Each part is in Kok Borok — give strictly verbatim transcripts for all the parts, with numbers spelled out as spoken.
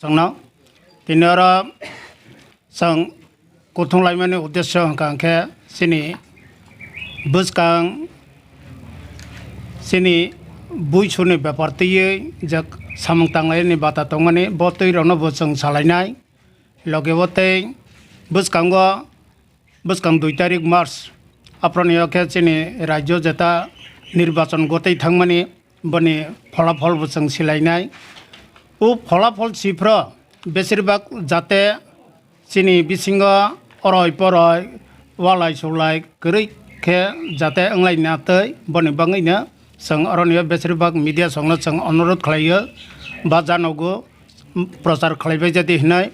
chwngno. Tini oro chwng kuthung laimani uddesyo hwnkha hwnkhe chini bwskang, chini buisuni bepar twiwi je samung tanglaini bata tongmani, bo twi rokno bo chwng salainai. Loge o tei bwskango, bwskang dui tarik March, aphranio khe chini rajyo jeta nirbachon gotwi thangmani, boni pholaphol bo chwng silainai. O pholaphol siphro besirbak jate chini bisingo oroi poroi, walai sulai kwrwi khe jate wnglaina tei boni bagwino chwng oronio besirbak media songno chwng onurodh khlaio ba janogo prochar khlaibai jadi hinwi.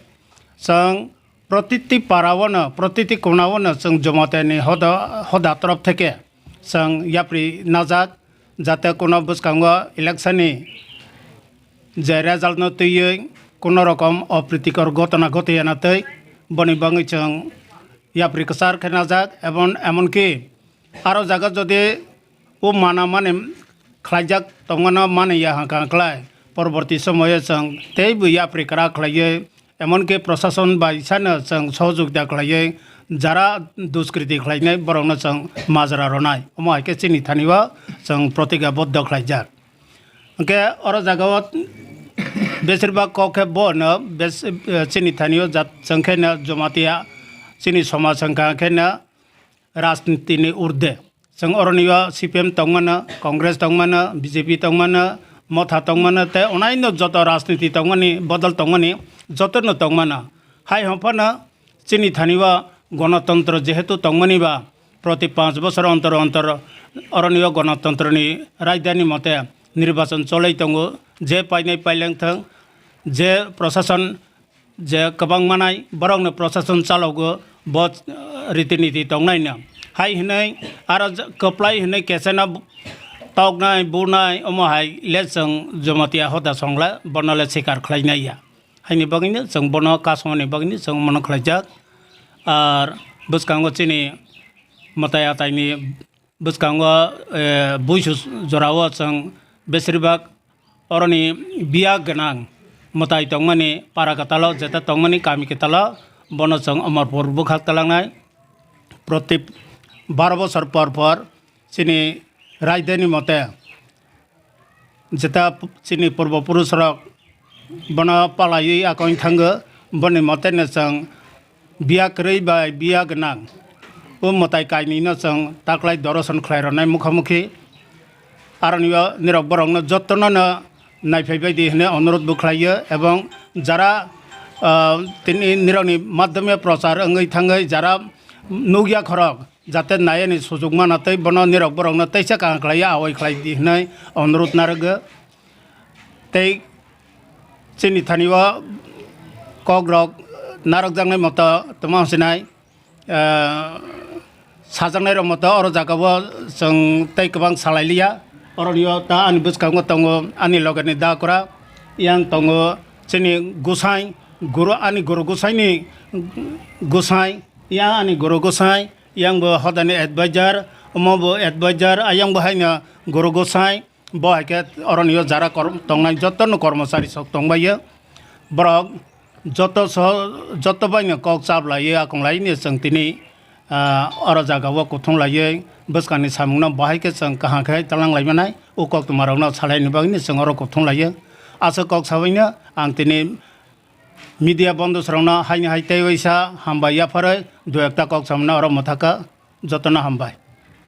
Chwng protiti para-o no, protiti kona-o no chwng Jamatia ni hoda, hoda torop theke chwng yapri najak, jate kuno bwskango election ni je result no twiwi kuno rokom opritikor gotona gotiyana tei boni bagwi chwng yapri kwchar khe najak, ebon, emonki aro jaga jodi o mana mani khlaijak tongmano mani ya hwnkha khlai, porborti somoyo chwng teibo yapri kwrak khlaiwi, emonki prosason bai sano chwng sohojogita khlaiwi, jara duskriti khlainai borokno chwng majra rwnai. Omo hai khe chini thani o chwng protigaboddo khlaijak. Hwnkhe oro jagao besirbak kok khe bono bes-, chini thani o jat chwng khe no Jamatia chini somaj hwnkha khe no rajniti ni urde. Chwng oroni o C P M tongmano, Congress tongmano, B J P tongmano, Motha tongmano, tei onaino joto rajniti tongmani, bodol tongmani, jotono tongmano. Hai hwnphano chini thani o gonotontro jehetu tongmani ba, proti panch bosor ontor ontor oroni o gonotontroni rajdhani mote nirbachon cholai tongo, je painai paileng thang, je prosason je kwbang manai borokno prosason chalogo bo, eh, riti niti tongnaino. Hai hwnwi aro j-, kwplai hwnwi keseno toknai, bunai, omo hai le chwng Jamatia hoda songla bono le sikar khlainai ya. Haini bagwino chwng bono kasongni bagwino chwng mono khlaijak. Ar bwskango chini mwtai ataini bwskango, eh, buisu jorao chwng besirbak oroni biya gwnang mwtai tongmani para kwtalo, jeta tongmani kami kwtalo, bono chwng Amarpur bwkhak twlangnai. Proti baro bosor por por chini rajdhani mote jeta chini purbo purusrok bono palaiwi akoi thango, boni moteno chwng biya kwrwi bai biya gwnang o mwtai kainwino chwng taklai doroson khlai rwnai mukha mukhi. Aroni o nirok borokno jotono no naiphai bai di hwnwi onurodh bo khlaio, ebong jara, ah, tini nirokni madhyome prochar wngwi thangwi jara nukya khorok jate nayani sujuk mana tei bono nirok borokno teisa kaham khlaiya awai khlai di hwnwi onurodh narwgo. Tei chini thani o kok rok narwkjaknai moto tongma hwnsinai, ah, sajaknai rok moto oro jaga o chwng tei kwbang salai liya. Oroni o ta ani bwskango tongo ani loge ni da kura, yang tongo chini gusai, guru ani guru gusai ni gusai, yang ani guru gusai, yang bo hodani advisor, omo bo advisor, ayang bo haino guru gusai. Bo hai khe oroni o jara kor-, tongnai joto no kormochari sok tongbai o. Borok joto so, joto bai no kok chap lai o, akong lai ni chwng tini, ah, oro jaga o kuthung lai o bwskang ni samung no bo hai khe chwng kaham khe talang lai manai. O koktwma rok no salai ni bagwi ni chwng oro kuthung lai o. Aswk kok sabai no ang tini media bondhus rok no hai ni hai tei waisa hambai yapharwi dui ekta kok samung no oro mwthaka. Joto no hambai.